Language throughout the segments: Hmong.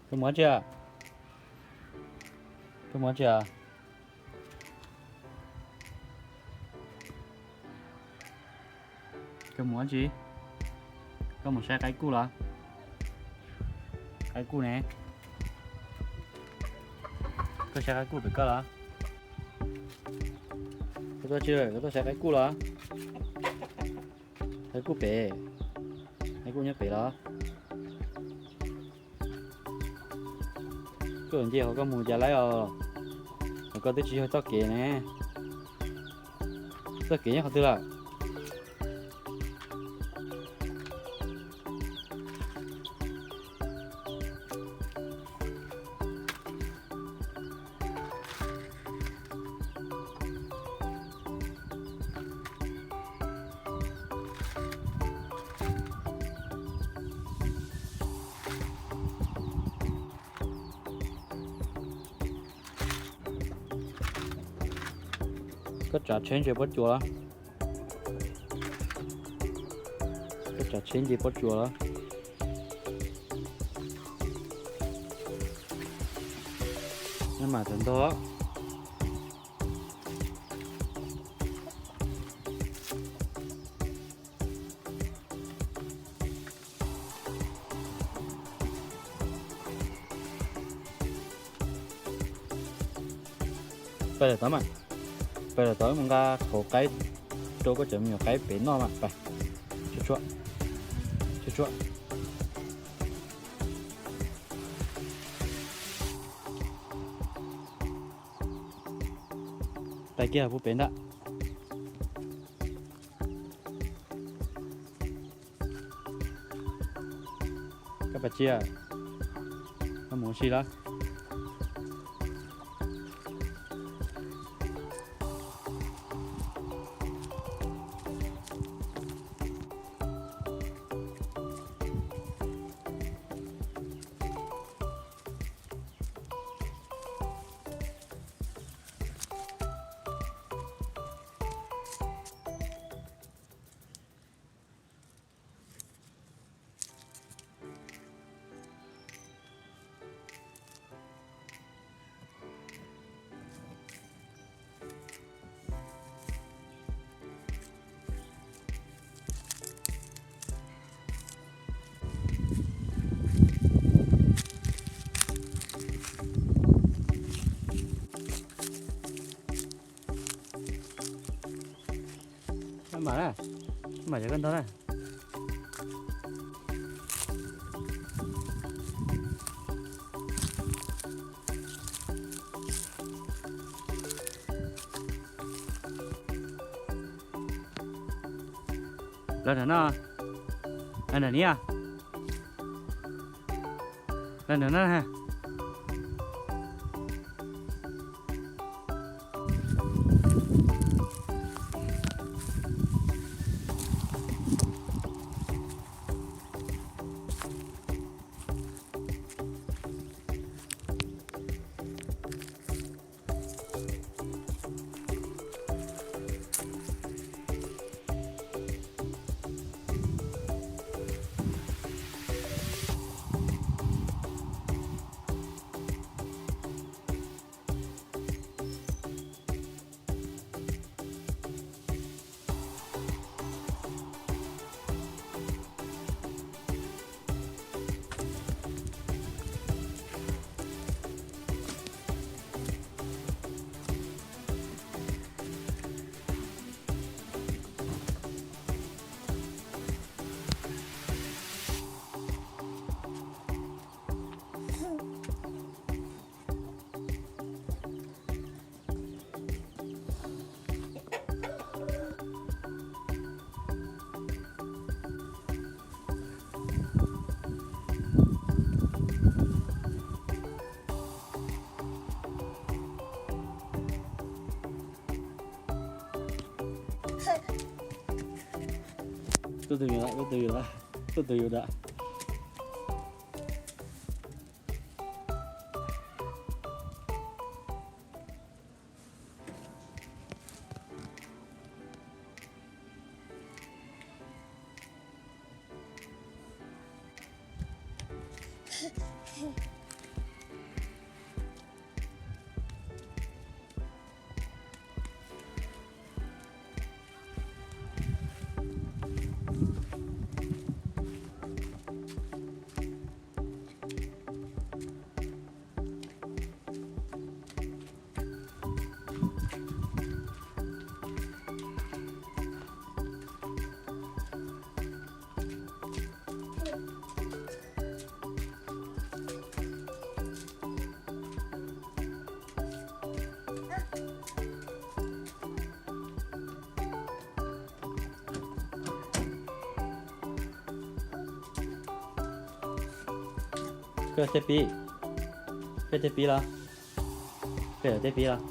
Koj mus dab tsi? Koj mus dab tsi? Koj mus dab tsi? Koj mus saib qaib kuj los? Qaib kuj ne? Koj saib qaib kuj pem koj los? Koj tuaj tsi, koj tuaj saib qaib kuj los? Qaib kuj pem, qaib kuj nyob pem los? Koj nce qhov koj mus cas laib os, qhov koj twb tsis yog txoj kev ne. Txoj kev nyob qhov twg lawm? Koj tsav tsheb ntsia pob tsuas los? Koj tsav tsheb ntsia pob tsuas los? Nyob mas tawm ntog. Pais lawm tod mas, pais lawm tod mus nqa qhauv qaib rau koj cov me nyuam qaib pem noj mas pais. Tshuab tshuab, tshuab tshuab. Tais kiag pub pem ntag. Koj pais tsi, koj mus ua si los? Mam na, mam cov koj ntog na. Los nram no, los nram ni, los nram no. Tuaj tus yus lawm, tuaj tus yus lawm, tuaj tus yus lawm. Tej pib, tej pib los, tej pib los.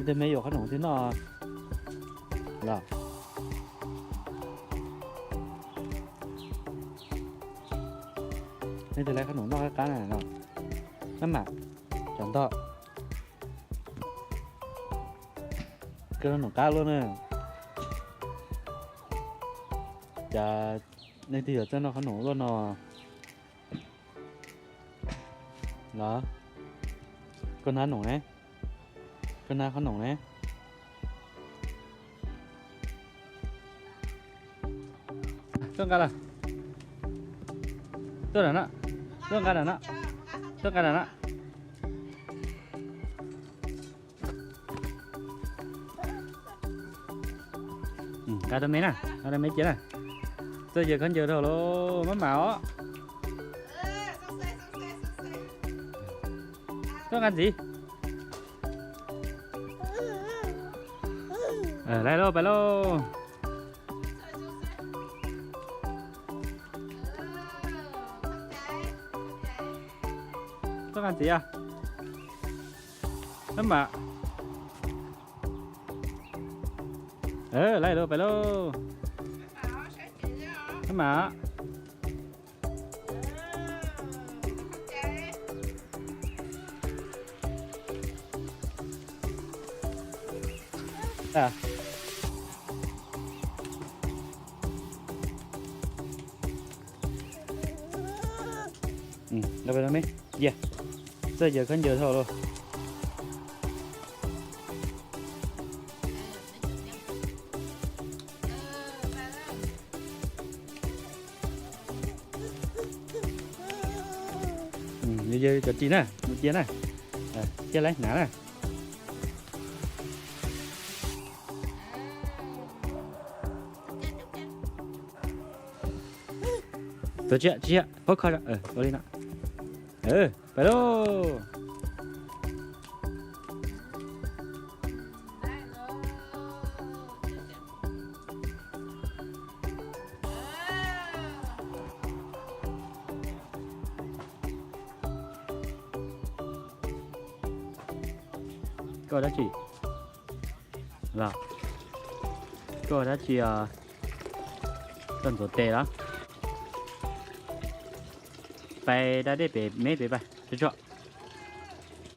Tus me yuav qhob noom twg noj los? Nej tus laiv qhob noom noj qab qab na los? Maj mam, tsov ntog. Koj qhob noom qab luaj na. Cas nej twb yuav txawj noj qhob noom luaj no los? Koj hnav noom ne, koj hnav qhob noom ne. Tuaj nqa los. Tuaj nram no, tuaj nqa nram no, tuaj nqa nram no. Nqa rau me na, nqa rau me cia na. Txawj yawg khaub ncaws dhau los maj mam os. Tuaj nqa ntxiv. Laib lauj, pais lauj. Tuaj nqa ntxiv os. Maj mam. Laib lauj, pais lauj. Maj mam. Cia, txawj yawg khaub ncaws dhau lawm. Yawg cov ris na, mus cia na, cia laib hnav na. Tuav tsiaj, tsiaj, pob kho, ua li no. Pais lauj. Koj dab tsi? Los, koj dab tsi? Koj ntxuav tes los? Pais da dej pem me pem pais tsuag tsuag.